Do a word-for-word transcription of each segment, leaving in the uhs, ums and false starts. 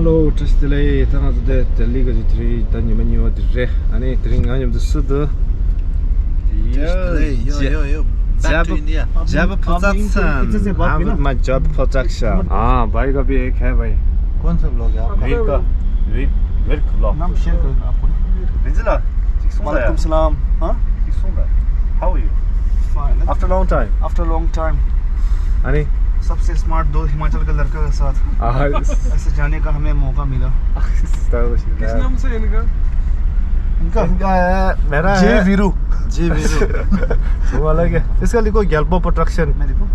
ཧེ་ལོ། བཀྲ་ཤིས་བདེ་ལེགས། ད་ང་ཚོ་དེ་ལྡི་ལི་ག་ཅིག་དེ་རིང་ད་ཉི་མ་གཉིས་པ་དེ་རེད། ཨ་ནི་དེ་རིང་ང་མཉམ་དུ་སུ་འདུག? ཡོ་ཡོ་ཡོ། Back to India. Java Production. I'm with my Java Production. हाँ भाई, कभी एक है भाई। कौन सा vlog है आपका? वीर का, वीर, वीर का vlog। नाम share करो आपको। रिंजला, ठीक सुन रहा है? वालेकुम सलाम। हाँ? ठीक सुन रहा है? How are you? Fine. After long time. After long time. अरे? सबसे smart दो हिमाचल का लड़का के साथ। हाँ। ऐसे जाने का हमें मौका मिला। किस नाम से इनका? इनका? इनका है, मेरा जे है वीरू। जे वीरू। वो अलग है। इसका लिखो Gyalpo Production। मैं लिखूं?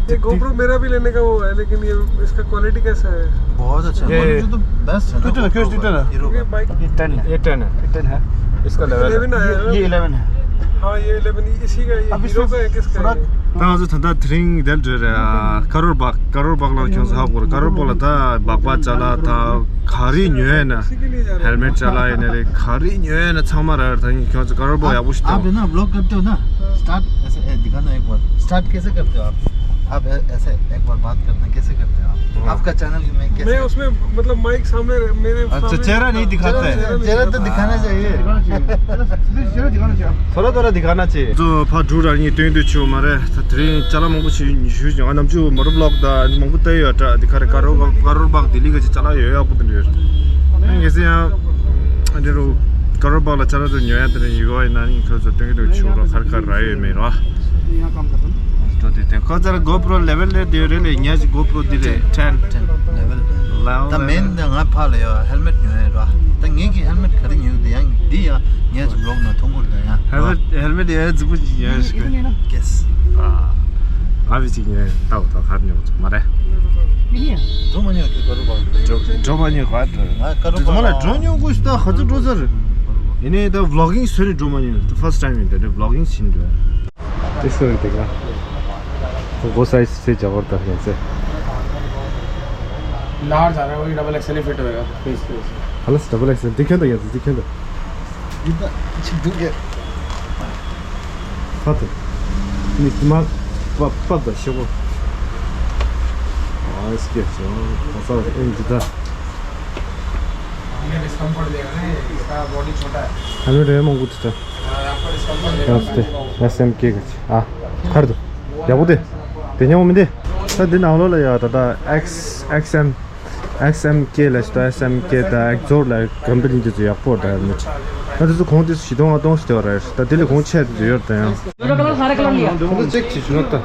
ये GoPro मेरा भी लेने का वो है, लेकिन ये इसका quality कैसा है? बहुत अच्छा है। ये जो तो best है ना, Twitter, GoPro का। Twitter। हीरो का। ये bike ये ten है। ये ten है। ये ten है। इसका eleven है। Eleven आया है ना? ये eleven है। हाँ, ये eleven इसी का, ये अब हीरो इसमें का है, किसका है ये? ད་ང་ཚོ་ད་ལྟ་དེ་རིང་དེར་འགྲོ་རེད། ཨ། ཀ་རོར་བག་ཀ་རོར་བག་ལ་ཁྱོད་ཚོ་ཧ་གོ་རེད། ཀ་རོར་བག་ལ་ད་སྦག་སྦག་ཅ་ལག་ད་ག་རེ་ཉོས་ན། ཧེལ་མེཊ་ཅ་ལག་ཡིན་ནའི་རེད། ག་རེ་ཉོས་ན་ཚང་མ་རག་རེད། ད་ཁྱོད་ཚོ་ཀ་རོར་བག་ཡག་པོ་ཞིག་आप है ना, vlog करते हो ना, start ऐसे, ए, दिखाना एक बार। Start कैसे करते हो आप? आप ऐ-, ऐसे एक बार बात करते हैं, कैसे करते हो आप? आपका चैनल में कैसे? मैं उसमें, मतलब, माइक सामने, मेरे सामने चेहरा नहीं दिखाते हैं। चेहरा तो दिखाना चाहिए। थोड़ा थोड़ा दिखाना चाहिए। ཚོ་ཕར་འགྲོ་ར་ནི་སྟོན་དུ་ཆུ་མ་རེད། ད་དེ་རིང་ཅ་ལག་མང་པོ་ཞིག་ཞུས་ཀྱང་ཨ་ནམ་ཆུ་མོ་ཊ་བི་ལོག་ད་མང་པོ་བལྟས་ཡོད་འདྲ། འདི་ག་རེ་ཀ་རོར་བག་ཀ་རོར་བག་ལྡི་ལི་ག་ཅིག་ཅ་ལག་ཡོད་ཡག་པོ་དེ་འདྲ་ཡོད། ངས་ཟེར་ཡང་འདི་རུ་ཀ་རོར་བག་ལ་ཅ་ལག་དེ་ཉོ་ཡ་དེ་རིང་ཡོད་ཡིན་ན་ནི་ཁྱོད་ཚོ་སྟོན་གྱི་འདུག་ཆུ་ར་ག་རེ་ག་རེ་རག་ཡོད་མེད་ར། འགྲོ་དེ་དེ་ཁོ་ཚར་GoPro eleven ལས་དེ་རེད་ལས། ངས་ཀྱི་GoPro འདི་རེད། ten eleven eleven། ད་མེན་ད་ང་ཕར་ལ་ཡོད་ཧེལ་མེཊ་ཉོ་ཡ་ར། ད་ངས་ཀྱི་ཧེལ་མེཊ་ག་རེ་ཉོ་དེ་ཡང་འདི་ཡང་ངས་ཀྱི་ཝི་ལོག་ནང་མཐོང་གོ་རེད་ཡང་། ཧེལ་མེཊ་ཧེལ་མེཊ་ཡ་རྫིག་པོ་ཅིག་ཡོད་ཤག་གེ་སི། ཨ་ཨ་བི་ཅིག་ཉོ་ཡ་ད་འོ་ད་ག་རེ་ཉོ་གོ་མ་རེད། འགྲོ་མ་ཉོ་གི་ཀ་རོར་བག་འགྲོ་འགྲོ་མ་ཉོ་ག་འགྲོ། ང་ཀ་རོར་བག་ང་ལ་འགྲོ་ཉོ་དགོས་ཤི་ད་ག་ཚོད་འགྲོ་ཚར། ཡིན་ནའི་ད་ཝི་ལོག་གིང་བཟོས་ནས་འགྲོ་མ་ཉོ། ད་ཕར་སི་ཊི་ཊའིམ་ཡིན། ད་ནི་ཝི་ལོག་གིང་བྱེད་འགྲོ། དེ་སོ་རེད་དེ་ག་ཁོ་སའི་ཛི་སེ་ཇ་བར་ད་ཡང་སེ། लार्ज आ रहा है, वही डबल एक्सएल ही फिट होएगा फेस पे। ཁ་ལ་སི་ཌབ་བལ་ཨེག་སེལ་འདི་ཁྱོད་ད་ཡང་སེ་འདི་ཁྱོད་ད། འདི་ད་ཅིག་འདུག་གས། ཁ་ད། ནི་མ་པ་པ་ད་ཤོག་གོ། ཨ་སི་ཀེ་ཤོ་ཁ་ས་ཨེ་འདི་ད། ये डिस्कम्फर्ट देगा ना, ये इसका बॉडी छोटा है। ཨ་ནི་རེ་མང་པོ་ད། ཡང་སྟེ། ཨེས་ཨེམ་ཀེ་གི་ཨ། ཁར་དུ། ཡག་པོ་དེ། དེ་ཉོ་མི་འདི། ད་འདི་ནང་ལོགས་ལ་ཡ་ད་ད་ཨེགས་ཨེགས་ཨེམ། ཨེགས་ཨེམ་ཀེ་ལ་ད་ཨེས་ཨེམ་ཀེ་ད་ཨེག་ཛོར་ལ་ཀམ་པ་ནི་དེ་ཚོ་ཡག་པོ་འདྲ་མི་ཆ། ད་དེ་ཚོ་གོང་དེ་ཚོ་བཞི་སྟོང་ལྔ་སྟོང་ཞིག་དེ་བ་རེད། ད་དེ་ལས་གོང་ཆེ་དེ་ཚོ་ཡོད་ད་ཡང་། दोनों कलर, सारे कलर लिया। ཁོང་ཚོ་ཅེག་བྱེད་ཤོག་ད།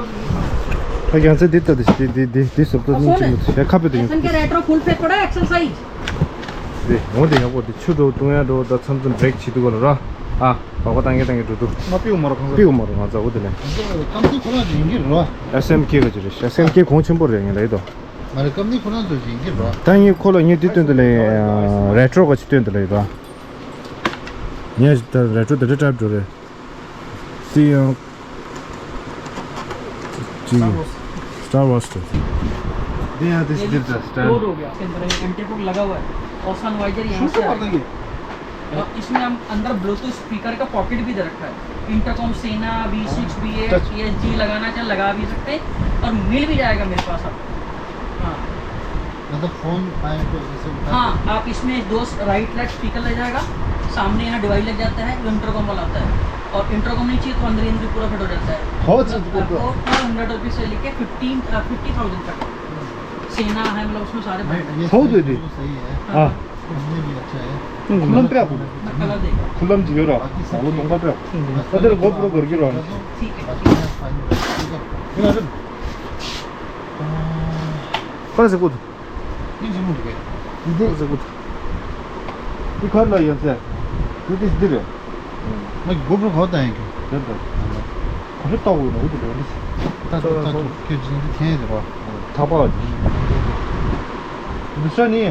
ད་ཡང་ཚེ་འདི་ལྟ་དེ་དེ་དེ་དེ་སོབ་ཏོ་སྙིང་རྗེ་མོ་དེ་ཡ་ཁ་པེ་དེ་ཡང་། सन के रेट्रो फुल फेस थोड़ा एक्सेल साइज। དེ་འོ་དེ་ཡག་པོ་དེ་ཆུ་འགྲོ་བཏུང་ཡ་འགྲོ་ད་མཚམས་མཚམས་བྲེག་བྱེད་དུས་ག་ལ་ར། ཨ། སྦག་སྦག་བཏང་གི་བཏང་གི་འགྲོ་འདུག་མ་པིའུ་མ་རོ་གང་ཟག་པིའུ་མ་རོ་ང་ཚ་འོ་དེ་ལས། ཀམ་ནི་ཁོ་རང་ཡིན་གྱི་རོ། ཨེས་ཨེམ་ཀེ་ག་ཅི་རེད། ཨེས་ཨེམ་ཀེ་གོང་ཆེན་པོ་རེད་ངས་ལ་ཡི་དོ། མ་རེད། ཀམ་ནི་ཁོ་རང་ཚོ་ཡིན་གྱི་རོ། ད་ངས་ཁོ་ལ་ངས་འདི་སྟོན་དུ་ལས་རེ་ཊྲོ་ག་ཅི་སྟོན་དུ་ལས་ཡི་དོ། ངས་ད་རེ་ཊྲོ་དེ་འདྲ་ཊའིབ་འགྲོ་རེད། དེ་ཡང་ཅི་Star Wars དེ། དེ་ཡང་དེ་ཞིག་འདིར་ད་སི་ཊའིལ། कोड हो गया। इसके अंदर एंटी फॉग लगा हुआ है और सन वाइजर यहाँ से आएगा। और इसमें हम अंदर ब्लूटूथ स्पीकर का पॉकेट भी दे रखा है। इंटरकॉम सेना, V six, V eight, touch. PSG लगाना चाहे लगा भी सकते हैं और मिल भी जाएगा मेरे पास आपको। हाँ। मतलब फोन आए तो जैसे उठा हाँ, आप इसमें दो राइट लेफ्ट स्पीकर लग जाएगा, सामने यहाँ डिवाइस लग जाता है, जो इंटरकॉम वाला आता है, और इंटरकॉम नहीं चाहिए तो अंदर ही अंदर पूरा फिट हो जाता है। हो सकता है। आपको टू हंड्रेड रुपीज से लेके फिफ्टीन, फिफ्टी थाउजेंड तक सेना है, मतलब उसमें सारे ब्रांड हैं। हो दे दे। सही है। हाँ। खुलम पे आपको। मैं कलर देगा। खुलम जी हो रहा। वो तुमका पे। अदर गोप्रो करके रहा। ठीक है। कौन से कूद? ཡིན་གཅིག་མོ་འདུག་གས། འདི་ཟེར་གོ། འདི་གར་ལ་ཡོད་ཟེར། འདི་འདི་འདི་རེད། ང་གི་གོ་པྲོ་ག་པར་བཏང་ཡིན་གྱི། རེད་དོ། ག་ཚོད་བཏང་དགོས་ན་འོ་དེ་རེད། ད་ད་ད་ད་ཁྱོད་ཀྱིས་འདི་འཐེན་ཡོད་རེད་པ། ཐག་པ་འདི་ཤ་ནི།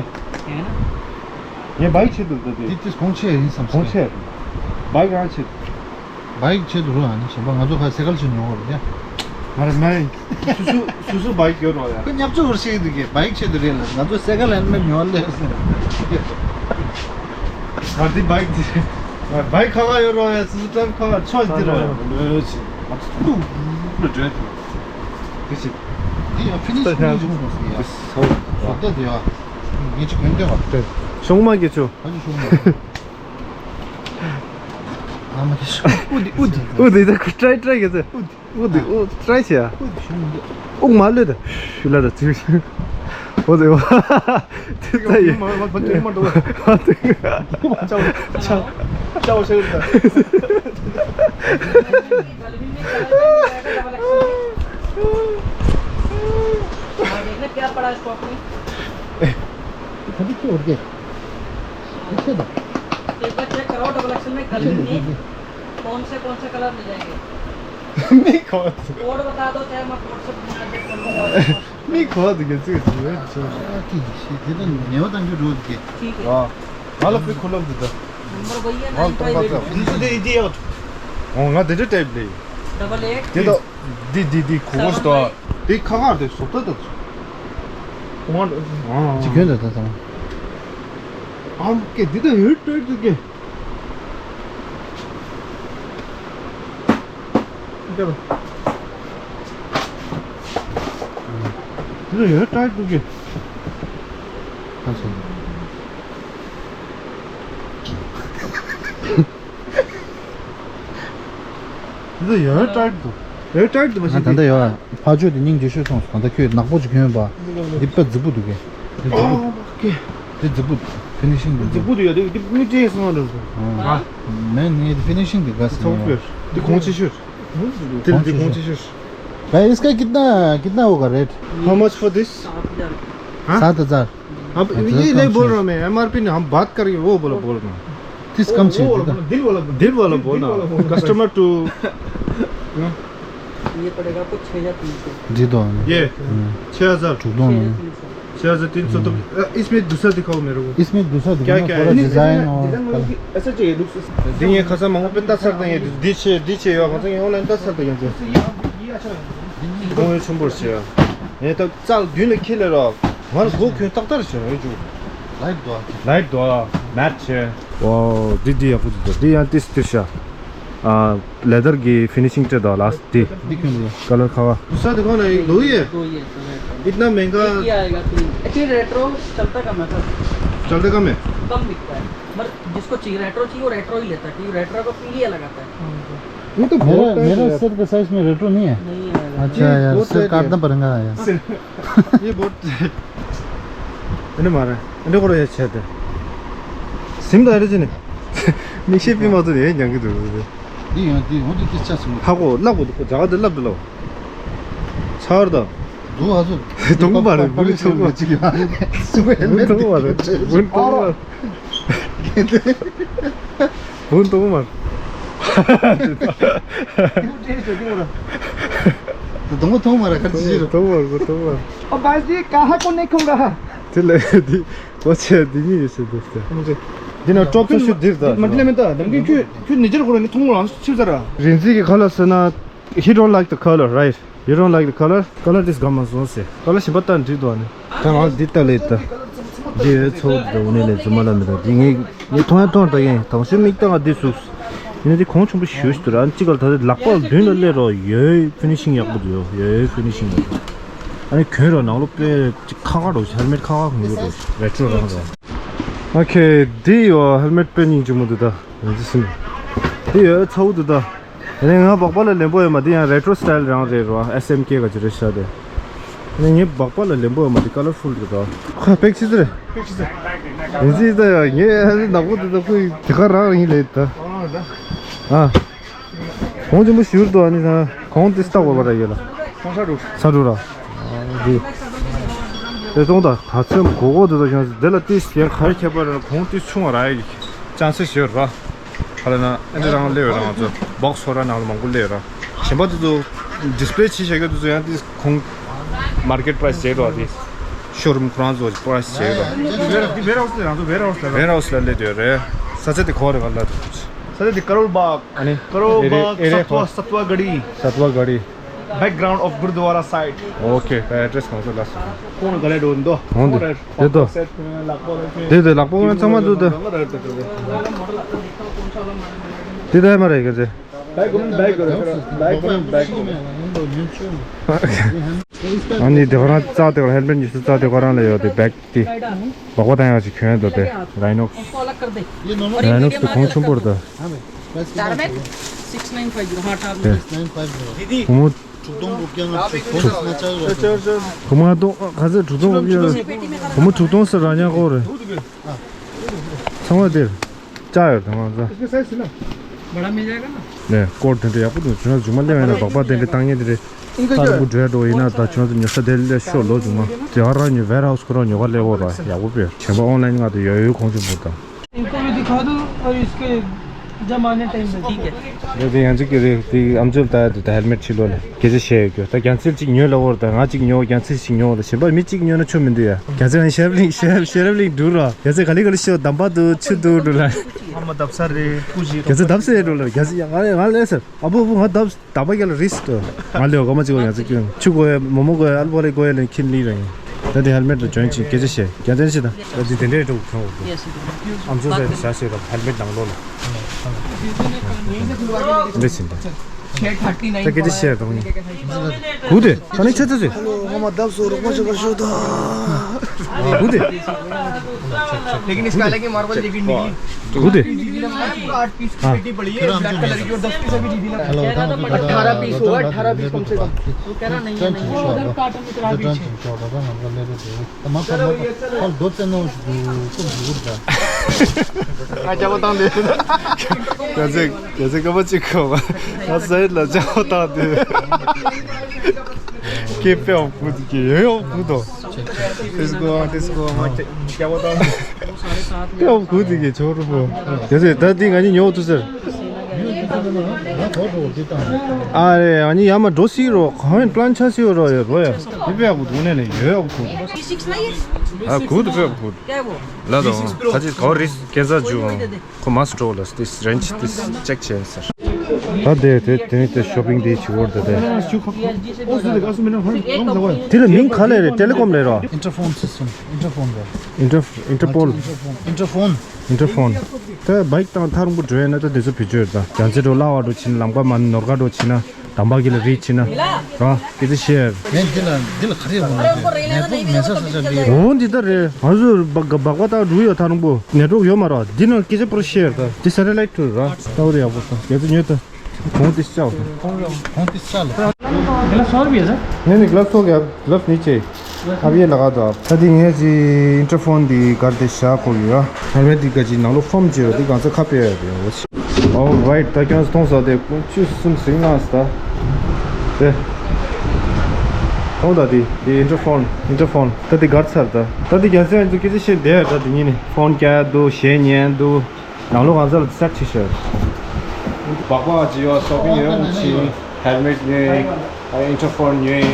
ངས་བའིག་ཆེད་དུ་འདི་དེ། འདི་དེ་གོང་ཆེ་ཡིན་བསམ་གོང་ཆེ། བའིག་རང་ཆེད། བའིག་ཆེད་དུ་རུ་ཨ་ནི་གཞན་པ་ང་ཚོ་ཁ་སེ་ཀལ་ཞིག་ཉོ་བ་རེད་ཡ། མ་རེད་མ་རེད། སུ་སུ་སུ་སུ་བའིག་ཡོད་རོགས་ཡ། ཁོ་ཉབ་ཆུ་བར་ཤེས་འདུག་གས། བའིག་ཆེད་དུ་རེད་ལ། ང་ཚོ་སེ་ཀལ་ཧེལ་མེད་ཉོ་ལེ་ཟེར། ང་འདི་བའིག་འདི་བའིག་ཁ་ཁ་ཡོད་རོགས་ཡ། སུ་སུ་ཀྲམ་ཁ་ཁ་ཆོག་འདི་རོགས་ཡ། ལོས་ཆེ་ང་ཚོ་ཏུ་ལོ་འདྲེན་ཏུ་དེ་ཆེ། འདི་ཡ་ཕི་ནི་ཤི་ནི་ཆུང་སོང་ཟེར་ཡ། བཟོ་ལྟ་དེ་ཡ། ངས་ཅི་གོན་བསྡད་པ། ཤོང་མ་གི་ཆུ། ཨ་ནི་ཤོང་མ། ཨ་མ་གི་ཤོང་། ཨུ་དི་ཨུ་དི། ཨུ་དི་ད་ཁུ་ཀྲའི་ཀྲའི་གི་ཚེ། ཨུ་དི་ཨུ་དི་ཨུ་ཀྲའི་ཆེ་ཡ། ཨུ་དི་ཤོང་མ། ཨུ་མ་ལོས་ད། ཤུ་ལ་ད་ཚིག་ཤིང་། ཨོ་དེ་བ། དེ་ལྟ་ཡོད། མ་མ་མ་དེ་མ་འགྲོ། ཨ་དེ། ཅའོ་ཅའོ་ཅའོ་ཤེར་ད། हाँ, देख ले क्या पड़ा है स्टॉक में। अभी क्यों उठ गए? पीछे तो। एक बार चेक कराओ डबल एक्सेल में गले में कौन से कौन से कलर मिल जाएंगे। नहीं, कौन से? कोड बता दो, चाहे मैं कोड से बना के कर लूंगा। नहीं, कौन से? कैसे? ཨ་ཀི་ཤི་དེ་དང་ཉེ་བ་དང་གི་རོ་དེ། ठीक है। ང་ལ་པི་ཁོ་ལོག་འདི་ད། नंबर वही है, nine five eight. འདི་འདི་འདི་ཡོད། ཨོ་ང་དེ་འདྲ་ཊེབ་ལས། double eight. དེ་ད། འདི་འདི་འདི་ཁོ་གོ་སྟོ། འདི་ཁ་ཁར་དེ་སོ་ད་ད། ཅི་གྱོན་ད་ད་ད། ཨམ་ཀེ་འདི་ད་ཡོད་ཊེབ་འདུག་གེ། འདི་ད་ཡོད་ཊེབ་འདུག་གེ། ཨ་ཙི། འདི་ཡོད་ཊེབ་འདུག་ཡོད་ཊེབ་འདུག་མ་ང་ཤེས་ད་ལྟ་ཡོད། ཕ་ཆོས་དེ་སྙིང་རྗེ་ཤོས་སོང་སོང་། ད་ལྟ་ཁྱོད་ནག་པོ་ཅིག་གྱོན་པ། འདི་དཔེ་རྫིག་པོ་འདུག་གས། འདི་རྫིག་པོ། ཨོ་ཀེ། འདི་རྫིག་པོ། ཕི་ནི་ཤིང་འདི་རྫིག་པོ་འདུག་ཡ། འདི་འདི་མི་སྤྲད་སོང་རེད། ཨ། མེད་ནི་འདི་ཕི་ནི་ཤིང་འདི་དགའ་སི་ཚོགས་ཡོད། འདི་གོང་ཆེ་ཤོས། འདི་འདི་གོང་ཆེ་ཤོས། भाई, इसका कितना, कितना होगा rate? How much for this? सात हज़ार। हाँ? सात हज़ार। अब ये नहीं बोल रहा मैं, एमआरपी नहीं, हम बात करके वो बोला, बोल रहा हूँ। किस कम से? दिल वाला, दिल वाला बोलना। Customer two. ये पड़ेगा आपको छः हज़ार तीन सौ। जी दो। ये हम्म। छः हज़ार। छः हज़ार तीन सौ। छः हज़ार तीन सौ तो, हम्म। अ, इसमें दूसरा दिखाओ मेरे को। इसमें दूसरा दिखाओ क्या, ना, क्या थोड़ा है? डिजाइन और डिजाइन मतलब कलर। कि ऐसा चाहिए, लुक्स। दिन ये खसा मांगो पे दस सर देंगे, दी छे, दी छे यो खसा ये ऑनलाइन दस सर देंगे। ये, ये अच्छा है। ये तो चाल दिन खिले रहा। हमारे गो क्यों तक तर से है जो। लाइट दो। लाइट दो, मैट है। वाओ, दी, दी, आपको दी, दी, यहाँ तीस, तीस। आ, लेदर की फिनिशिंग टे दो लास्ट दी। दिखने दो। कलर खावा। दूसरा दिखाओ ना, एक दो ही है। दो ही है, दो है। इतना महंगा। एक ही आएगा, तीन। एक्चुअली रेट्रो चलता कम है सर। चलता कम है? कम बिकता है। पर जिसको चाहिए, रेट्रो चाहिए, वो रेट्रो ही लेता है, क्योंकि रेट्रो का फील ही अलग आता है। वो तो मेरा, बहुत टाइम मेरा है। सर का साइज में रेट्रो नहीं है। नहीं आएगा। अच्छा यार, बहुत सर है काटना ये। पड़ेगा यार। ये बहुत। अरे मारा, अरे करो ये छे दे। सिम दा रे जने। निशे पे मत रे, जंग दे। दी हां, दी हां, तो किस चीज में? हां को, लब को, जगह दे लब दे लो। छाड़ दा। दो हजार। तुम मारे, बोले छो को। तुम मारे, बोले तुम मारे। ཕུན་ཐོགས་མར། དུང་མོ་ཐོགས་མར་ག་ཚོད་ཞིག་རེད། དུང་མོ་ཐོགས་མར། ओ भाई जी, कहाँ को नहीं खाऊंगा? དེ་ལ་དེ་གོ་ཆེ་དེ་གཉིས་ཡོད་ཟེར་འདུག་སྟེ། འདི་ན་ཀྲོག་ཚོ་ཤུ་འདིར་ད། མ་ལེ་མེ་ད་དམ་གི་ཁྱོད་ཁྱོད་ནེ་ཅར་གོ་ར་ནི་ཐོང་མོ་ལ་ཆུ་ཟ་ར། རིན་ཚིག་གི་ཁ་ལ་ཟེར་ན། He don't like the color, right? You don't like the color? Color this ག་མ་བཟོ་ཟེར། ཀ་ལར་གཞན་པ་ལྟ་འགྲིག་འདུག་ཨ་ནི། ད་ང་འདི་ལྟ་ལེ་ད། འདི་ཡོད་ཚོགས་འདི་འོ་ནས་ལས་རྫུན་མ་ལ་མི་ད། འདི་ངས་ངས་མཐོང་ཡ་མཐོང་ད་ཡིན། དང་ཤོས་མིག་ལྟ་ང་འདི་ཟུག་ཡིན་ན་འདི་གོང་ཆེན་པོ་ཞུ་ཞུ་དུ་ར། ཨ་ནི་གཅིག་ག་ལ་ད་ལྟ་ལག་པ་མདུན་ལ་སླེབས་རོགས། ཡོད་ཕི་ནི་ཤིང་ཡག་པོ་འདུག་ཡོད། ཡོད་ཕི་ནི་ཤིང་ཡག་པོ། ཨ་ནི་གྱོན་རོགས་ནང་ལོགས་དཔེ་ཅིག་ཁ་ཁ་རོགས། ཧེལ་མེད་ཁ་ཁ་གྱོན་རོགས། རེ་ཊྲོ་རང་རོགས། ཨོ་ཁེ། འདི་ཡོད་ཧེལ་མེད་དཔེ་སྙིང་རྗེ་མོ་འདུག་ད། ཡང་ཅི་སེམས། འདི་ཡོད་ཚ་བོ་འདུག་ད། དེ་ནས་ང་སྦག་པ་ལ་ལེན་པོ་ཡོད་མ། འདི་ཡང་རེ་ཊྲོ་སི་ཊའིལ་རང་རེད་རོ། ཨེ་སི་ཨེམ་ཀེ་ག་ཅི་རེད་ཤག་དེ། དེ་ནས་ངའི་སྦག་པ་ལ་ལེན་པོ་ཡོད་མ། འདི་ཀ་ལར་ཕུལ་རེད་རོ། ཁ་པེག་ཆི་ཟེར། པེག་ཆི་ཟེར། ཡིན་ཟིག་ད་ཡ། ངས་ཨ་ནི་ནག་པོ་འདི་ད་ཁོའི་དེ་ག་རང་རང་ཡིན་ལེ་ད། ཨ། གོང་ཆེན་པོ་ཞུར་དུ་ཨ་ནི་ད་གོང་དེ་སྟག་བ་བ་ར་ཡོད་ལ། ས་འགྲོ་ར། ཨ་འདི། དེ་གཏོང་ད་ད་ཚོད་གོ་གོ་དེ་ད་ཁྱོད་དེ་ལ་ཏིས་ཡང་ག་རེ་ཁྱད་པར་ར། གོང་ཏིས་ཆུང་བ་ར་ཡ། ཅང་སེ་ཞོར་ར། ཧ་ལས་ན་ཨེ་འདྲ་རང་སླེབས་ཡོད་ར། ང་ཚོ་སྦོག་སི་ཧོ་ར་ནང་ལ་མང་པོ་སླེབས་ཡོད་ར། གཞན་པ་དེ་ཚོ་ཌིས་པེ་ལེ་ཕྱི་བཞག་གི་དེ་ཚོ་ཡང་དེ་ཁོང་མར་ཀེ་ཊི་པ་རའི་སི་བྱས་རོགས། དེ་ཤོ་རུམ་ཁོ་རང་ཚོ་པ་རའི་སི་བྱས་རོགས། འདི་ཝེར་ཧའུ་སི་དེ་རང་ཚོ་ཝེར་ཧའུ་སི་ལ་རེད། ཝེར་ཧའུ་སི་ལ་སླེབས་ཡོད་རེད། ས་ཆ་དེ་ག་རེ་རེད་ག་ལ། ས་ཆ་དེ་ཀ་རོལ་བྷག་ཨ་ནི་ཀ་རོལ་ཨེ་རི་བྷག་ཨེ་རི་སཏྭ་ཁོ་སཏྭ་ག་ཌི། སཏྭ་ཁོ་ག་ཌི། Background of Gurdwara side. ཨོ་ཁེ། ད་ཨེ་ཌི་རེ་སི་གང་ཚོད་ལ་སོང་། ཁོང་ལ་ག་ལེ་འགྲོ་འདུག་ཁོང་དེ་དེ་དོ། དེ་དོ་ལག་པ་ང་ཚང་མ་འདུག་དོ། དེ་ད་མ་རེད་ག་ཚེ། Back, back, back, back. ཨ་ནི་དེ་ག་རང་རྩ་དེ་ག་རང་ཧེལ་མེཊ་ཉི་ཤུ་རྩ་དེ་ག་རང་ལ་ཡོད་དེ་བེག་དེ། སྦག་སྦག་བཏང་ཡག་ཅིག་གྱོན་ཡོད་དོ་དེ། རའི་ནོག་སི། རའི་ནོག་སི་དེ་གོང་ཆེན་པོ་རེད་ད། चार में सिक्स नाइन फ़ाइव ज़ीरो। हाँ, चार में। དེ། སིགས་ནའིན་ཕའིབ་ཛི་རོ། བུ་མོ། དྲུག་སྟོང་དགུ་བརྒྱ་ལྔ་བཅུ་དགུ་སྟོང་ལྔ་བརྒྱ་ཡོད་རེད། བུ་མོ་སྟོང་ག་ཚོད་དྲུག་སྟོང་དགུ་བརྒྱ་ཡོད། བུ་མོ་དྲུག་སྟོང་ཟེར་ར་ཉག་ཁོ་རེད། ཚང་མ་དེར་བཅག་ཡོད་དང་ང་ཚོ། बड़ा मिल जाएगा ना? ནས་སྐོར་དེ་འདྲ་ཡག་པོ་འདུག་བྱུང་ན་མཇུག་མ་སླེབས་ཡིན་ན་སྦག་སྦག་དེ་འདྲ་བཏང་ཉེ་དེ་འདྲ། ད་རུང་འགྲོ་ཡ་འགྲོ་ཡིན་ན་ད་བྱུང་ན་ཉོ་ས་དེ་སླེབས་ཤོག་ལོ་མཇུག་མ། དེ་བ་རང་ཉོ་ཝེར་ཧའུ་སི་ཁོ་རང་ཉོ་ག་སླེབས་འོ་ར་ཡག་པོ་དཔེ་གཞན་པ་ཨོན་ལན་ང་དེ་ཡོད་ཡོད་གོང་ཆེན་པོ་དང་། इनको भी दिखा दो और इसके जब आने टाइम पे। ठीक है। འདི་དེ་ཡང་གཅིག་གི་རེད་དེ་ཨམ་ཅོག་ལྟ་ཡ་དེ་ད་ཧེལ་མེཊ་ཕྱི་ལོགས་ལ་སྐད་ཆ་བཤད་ཡོད་རྒྱུ་ད་རྒྱ་མཚལ་གཅིག་ཉོས་ལ་འོར་ད་ང་གཅིག་ཉོ་རྒྱ་མཚལ་གཅིག་ཉོ་ལ་གཞན་པ་མི་གཅིག་ཉོ་ན་ཆོ་མི་འདུག་ཡ་རྒྱ་མཚལ་ང་ཤེས་རབ་གླིང་ཤེས་རབ་ཤེས་རབ་གླིང་འགྲུལ་རོགས་རྒྱ་མཚལ་ག་ལེ་ག་ལེ་ཤོད་དམ་པ་འདུག་ཆུ་འདུག་འགྲུལ་ལ། ཨ་མ་བརྡབ་ས་རེད་སྤུ་བཞི་རྒྱ་མཚལ་བརྡབ་ས་རེད་འགྲུལ་ལ་རྒྱ་མཚལ་ཡ་ང་ལས་ང་ལས་ཟེར་ཨ་བུ་བུ་ང་བརྡབ། དམ་པ་རྒྱལ་ལ་རིས་ཏོ། ང་ལེའོ་ག་མ་ཅིག་བ་ཡང་ཚིག་ཀྱང་ཆུ་གོ་ཡ་མོ་མོ་གོ་ཡ་ཨལ་པོ་རེ་གོ་ཡ་ལེན་ཁྱིམ་ལི་ར་ཡིན། ད་དེ་ཧེལ་མེཊ་ལ་འཇོན་ཅིང་སྐད་ཆ་བཤད་རྒྱ་ཚན་ཞིག་དང་། ད་དེ་དེ་འདྲའི་འགྲོ་གི་ཁྱོད་འོག་ཏུ། ཨམ་ཅོག་ཟེར་བྱ་ཟེར་ར་ཧེལ་མེཊ་ནང་ལོགས་ལ། འདི་ཟིན་པ། ད་སྐད་ཆ་བཤད་རོགས་ཡིན། གུ་དེ་ད་ནི་ཆ་ཚ་ཚོས། ཧ་ལོ་ང་མ་བརྡབ་སོ་རོགས་པ་ཞོག་པ་ཞོག་ད། གུ་དེ། लेकिन इसका अलग ही मार्बल लेकिन नहीं। गुड है। आठ पीस की पेटी पड़ी है ब्लैक कलर की और दस पीस अभी दीदी ने। अठारह पीस होगा, अठारह पीस कम से कम। वो कह रहा नहीं है, नहीं है। उधर कार्टन में चढ़ा दीजिए। हाँ, क्या बताऊँ दे। कैसे कैसे कब चिको बा। सही लग जाओ ता दे। के पे आपको के ये आपको तो। इसको इसको क्या बताऊँ। ཡང་ཁུ་དེ་གི་ཆོག་རུ་པོ། ཡོད་ཟེར་ད་དེ་ང་གཉིས་ཉོ་ཐུབ་ཟེར། ཨ་རེ་ཨ་ནི་ཡ་མ་འགྲོ་སྲིད་རོ་གང་ཡིན་པླན་ཆ་སྲིད་རོ་ཡོད་རོ་ཡ། དེ་པས་ཁུ་དུ་ནས་ནས་ཡོད་ཁུ། ཨ་ཁུ་དུ་པས་ཁུ། ལ་དོ་ཁ་ཅིག་གོ་རིས་སྐད་ཆ་བརྗོད་ཁོ་མ་སུ་འགྲོ་ལ་དེ་རེན་ཇི་དེ་ཅེག་བྱས་ཟེར། ད་དེ་དེ་དེ་ནི་དེ་ཤོ་པིང་དེ་ཆུ་བོར་དེ་དེ། དེ་ལ་མིང་ག་ལས་རེད་ཊེ་ལི་ཀོམ་ལས་རོ། Interphone system, interphone རེད། ཨིན་ཊར་ཨིན་ཊར་པོལ། Interphone, interphone. ཨིན་ཊར་ཕོན། ད་བའིག་དང་ཐག་རིང་པོ་འགྲོ་ཡས་ན་ད་དེ་ཚོ་བེད་སྤྱོད་ད་རྒྱ་མཚོ་འགྲོ་གླ་བ་འགྲོ་ཕྱིན་ལམ་ཁ་མ་ནོར་ཁ་འགྲོ་ཕྱིན་ན་དམ་པ་གི་ལ་རིག་ཕྱིན་ན་ར་སྐད་ཆ་བཤད། ངས་འདི་ལ་འདི་ལ་ག་རེ་ཡོང་ན་རེད་ནེ་ཊི་ཝརཀ་མེད་ས་ས་ས་ལི་རེད། འོ་འདི་ལྟར་རེད། ང་ཚོ་སྦག་སྦག་པ་དང་འགྲོ་ཡོད་ཐག་རིང་པོ་ནེ་ཊི་ཝརཀ་ཡོད་མ་རེད། འདི་ནང་སྐད་ཆ་པོ་ར་བཤད་ད་འདི་སེ་ཊེ་ལའིཊ་ཐུར་ར་ལྟ་བུ་རེད། ཡག་པོ་ད་རྒྱ་མཚོ་ཉོས་ད། कौन तीस चाल? कौन तीस चाल? ग्लास और भी है सर? नहीं, नहीं, ग्लास हो गया, ग्लास नीचे। अब ये लगा दो आप। ད་དེ་ངས་ཀྱི་ཨིན་ཊར་ཕོན་འདི་གར་དེ་བཞག་གོ་ཡོད། ཧེལ་མེཊ་འདི་ག་ཅིག་ནང་ལོགས་ཕོམ་བྱས་ཡོད་དེ་གང་ཚ་ཁ་ཕྱེ་ཡོད་དེ། Alright, ད་ཁྱོད་མཐོང་ས་དེ་ཀུན་ཆུ་གསུམ་ཟིང་ན་ས་ད་དེ་མཐོང་ད་དེ་དེ་ཨིན་ཊར་ཕོན་ཨིན་ཊར་ཕོན་ད་དེ་གར་ཚར་ད། ད་དེ་རྒྱ་མཚོ་ཡང་ཚོ་སྐད་ཆ་བཤད་བསྡད་ཡོད། ད་དེ་ཉིན་ནས་ཕོན་རྒྱག་ཡ་འདུག་གཞས་ཉན་འདུག་ནང་ལོགས་ང་ཚོ་ལ་སེ་ཊི་བྱེད་ཤོག་སྦག་སྦག་ཅིག་ཡོད། ཤོ་པིང་ཡོད་ཅིག་ཧེལ་མེཊ་ཉོས། ཨིན་ཊར་ཕོན་ཉོས།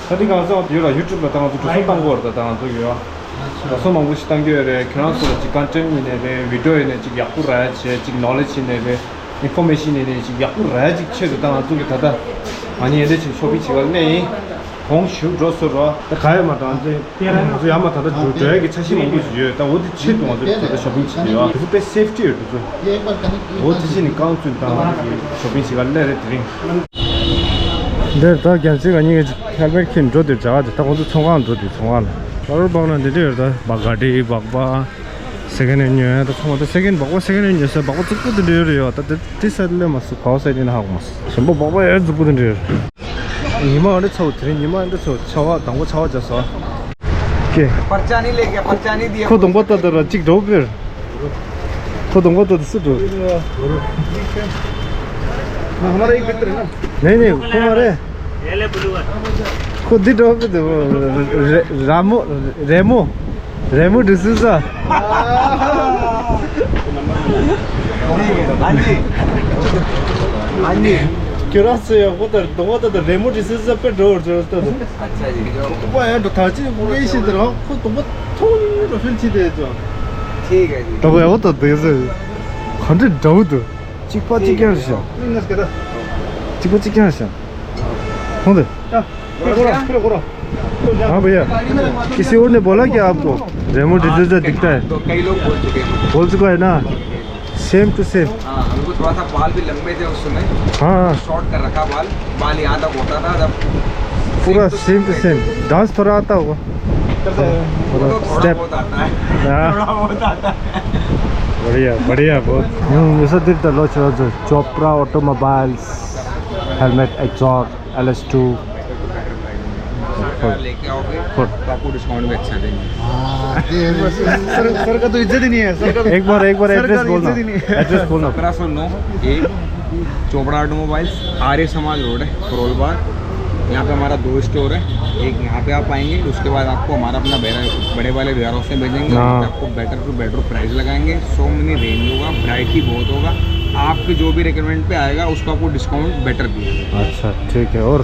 ད་འདི་ང་ཚོ་ཡོད་ལ་ཡུ་ཊུབ་ལ་ད་ང་ཚོ་འགྲོ་སོང་བཏང་གི་ཡོད་རེད། ད་ད་ང་ཚོ་ཡོད་འགྲོ་སོང་མང་པོ་ཞིག་བཏང་གི་ཡོད་རེད། ཁྱེད་རང་ཚོ་ལ་ཅིག་ཀོན་ཊེན་ཊི་ཡིན་ནའི་རེད། བི་ཌི་ཡོ་ཡིན་ནའི་ཅིག་ཡག་པོ་རག་ཡ་བྱས། ཅིག་ནོ་ལེཇ་ཡིན་ནའི་རེད། ཨིན་ཕོར་མེ་ཤན་ཡིན་ནའི་ཅིག་ཡག་པོ་རག་ཡ་ཅིག་ཆེད་དུ་ད་ང་ཚོ་གི་ད་ལྟ་ང་གཉིས་ཡན་ལས་ཅིག་ཤོ་པིང་བྱེད་ག་སླེབས་ཡིན། གོང་ཞུ་འགྲོ་སོང་རོགས། ད་ག་ཡོད་མ་དང་དེ། ང་ཚོ་ཡར་མར་ད་ལྟ་འགྲོ་འགྲོ་ཡ་གི་འཆར་གཞི་མང་པོ་ཞིག་ཡོད། ད་འོ་དེ་ཆེད་དུ་ང་ཚོ་ད་ལྟ་ཤོ་པིང་བྱེད་ཀྱི་ཡོད། དེ་ཚོ་དཔེ་སེབ་ཊི་ཡོད་དེ་ཚོ། འོ་དེ་བཞིན་ནི་རྐང་བཙུན་བཏང་གི་ཤོ་པིང་བྱེད་ག་སླེབས་རེད་དེ་རིང་། འདིར་ད་རྒྱལ་སྲས་ང་གཉིས་ཀྱི་ཧེལ་མེཊ་ཁྱེར་འགྲོ་དུས་བྱ་བ་དེ་ད་ཁོང་ཚོ་ཚོང་ཁང་འགྲོ་དུས་ཚོང་ཁང་ལ་ཨ་རོ་སྦག་ན་འདི་འདྲ་ཡོད། ད་སྦག་ག་ཌི་སྦག་པ་སེ་ཀེན་ཧེན་ཉོ་ཡ་ད་ཚང་མ་ད་སེ་ཀེན་སྦག་པ་སེ་ཀེན་ཧེན་ཉོ་ས་སྦག་པ་རྫིག་པོ་དེ་འདྲ་ཡོད་རེད་ཡོད། ད་དེ་དེ་ས་སླེབས་མ་སོང་ག་བ་ས་དེ་ན་ཧ་གོ་མ་སོང་། གཞན་པ་སྦག་པ་ཡོད་རྫིག་པོ་དེ་འདྲ་ཡོད་རེད། ཉི་མ་འདྲ་ཚ་བོ་དེ་རིང་ཉི་མ་འདྲ་ཚ་བོ་ཆར་པ་དང་པོ་ཆར་པ་རྒྱག་སོང་། ཀེ། पर्चा नहीं लेके, पर्चा नहीं दिया। ཁོ་གདོང་པ་ལྟ་ད་ར་གཅིག་འགྲོ་པེར། ཁོ་གདོང་པ་ལྟ་ད་སུ་འགྲོ། हमारा एक मित्र है ना। नहीं, नहीं, ཁོ་མ་རེད། ये ले ब्लू वाला। ཁོ་འདི་འགྲོ་པེར་དེ། རེ་ར་མོ་རེ་མོ། रेमो डिसूजा। हाँ जी। हाँ जी। ཁྱོད་རང་ཚོ་ཡང་ཁོ་ལྟར་གདོང་པ་ལྟ་ད་རེ་མོ་ཌི་སུ་ཛ་དཔེ་འགྲོ་བར་བྱོས་ལྟ་ད། अच्छा जी। ཁོ་པ་ཡང་འགྲོ་ཐག་ཆོད་དཔེ་ཤེས་དེ་རང་ཁོ་གདོང་པ་ཐུང་རུ་ཧྥིལ་ཆི་དེ་ཚོ། ठीक है जी। འགྲོ་བའི་འོ་ད་དེ་ཚོ་ག་འདྲ་འདྲ་བོ་འདུག་གཅིག་པ་གཅིག་རྐྱང་རེད་ཤག་གཅིག་པ་གཅིག་རྐྱང་རེད་ཤག་མཐོང་དེ། हाँ भैया, किसी और ने बोला क्या आपको? रेमो डिसूजा दिखता है? तो कई लोग बोल चुके हैं मुझे। बोल चुका है ना? Same to same. हाँ, उनको थोड़ा सा बाल भी लंबे थे उस समय। हाँ, हाँ। शॉर्ट कर रखा बाल। बाल यहाँ तक होता था जब पूरा सेम टू सेम। डांस थोड़ा आता होगा? थोड़ा स्टेप। हाँ। बढ़िया, बढ़िया, बहुत। हम्म, ये सब दिखता लो, चलो, जो Chopra automobiles, helmet, exhaust, L S two. अगर लेके आओगे तो आपको डिस्काउंट भी अच्छा देंगे। हाँ, ये सर, सर का तो इज्जत ही नहीं है, सर का तो, एक बार, एक बार सर का एड्रेस तो बोलना। इज्जत ही नहीं है। एड्रेस बोलना। सत्रह सौ नौ ए, चोपड़ा ऑटोमोबाइल्स, आर्य समाज रोड है, करोल बाग। यहाँ पे हमारा दो स्टोर है, एक यहाँ पे आप आएंगे, उसके बाद आपको हमारा अपना बैरा-, बड़े वाले वेयर हाउस में भेजेंगे, हाँ। वहाँ पे आपको बेटर टू बेटर प्राइस लगाएंगे। सो मेनी रेंज होगा, वैरायटी बहुत होगा। आपके जो भी रिक्वायरमेंट पे आएगा, उसको आपको डिस्काउंट बेटर दिया जाएगा। अच्छा, ठीक है। और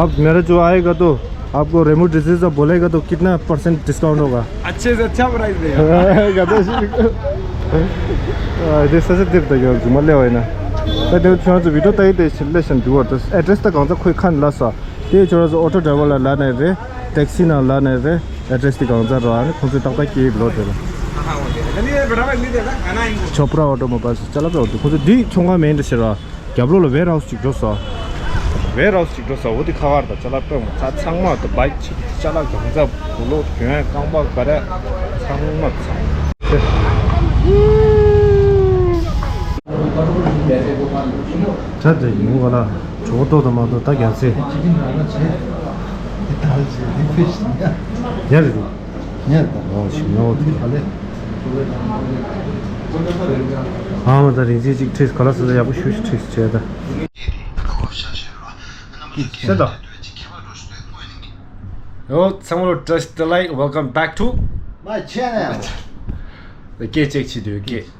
आप मेरा जो आएगा तो आपको रेमो डिजीज बोलेगा तो कितना परसेंट डिस्काउंट होगा? अच्छे से अच्छा प्राइस देगा। गधा ཞིག་ཨ་དེ་ས་ཆ་འདིར་ད་ཡོད་རྒྱུ་མ་སླེབས་པ་ཡིན་ན། ད་དེ་ཁྱོད་ཚོ་བི་ཌིའོ་ལྟ་ཡི་དེ་ལས་ཤན་འདུག་བར་དུ་ཨེ་ཌི་རེ་སི་ད་གང་ཚ་ཁོས་ཁ་ནས་ལབ་ས། དེ་ཁྱོད་ཚོ་ཨོ་ཊོ་ཌ་རའི་ཝར་ལ་ལབ་ནའི་རེད། ཊེག་སི་ནང་ལབ་ནའི་རེད། ཨེ་ཌི་རེ་སི་དེ་གང་ཚ་ར་ཨ་ནི་ཁོང་ཚོས་ཏག་ཏག་སྐྱེལ་ཡི་ལོ་དེ་ལ། ཆོ་པྲ་ཨོ་ཊོ་མོ་བཱའིལ་ཅ་ལག་ཙམ་འདུག་ཁོང་ཚོ་འདི་ཁྱོང་ག་མེད་འདྲ་ཞིག་ར། རྒྱབ་ལོགས་ལ་ཝེར་ཧའུ་སི་ཅིག་འགྲོ་སོང་། ཝེར་ཧའུ་སི་ཅིག་འགྲོ་སོང་། འོ་དེ་ཁ་ཁར་དང་ཅ་ལག་སྤྲད་འོང་ཚ་ཚང་མ་དང་བཱའིག་ཆིག་ཅ་ལག་གང་ཚ་བུ་ལོ་གྱོན་རྐང་པ་ག་རེ་ཚང་མ་ཚང་། ད་དེ་ཡིན་གོ་ལ་གྲོགས་ཏོག་དང་མ་གཏོགས་ད་རྒྱ་ཚེ། ཡར་རེད། ཉལ་དང་། ཨོ་ཞིམ་ནོ་དེ། ཨ་མ་ད་རིང་ཚེ་གཅིག་ཁྲིས་ག་ལ་སི་ལ་ཡག་པོ་ཞུ་ཞིག་ཁྲིས་བྱས་ད། ཤེས་དང་། ཡོ་ཚང་མ་ལོ་བཀྲ་ཤིས་བདེ་ལེགས། Welcome back to my channel. སྐད་ཅིག་བྱེད་དུས་སྐད།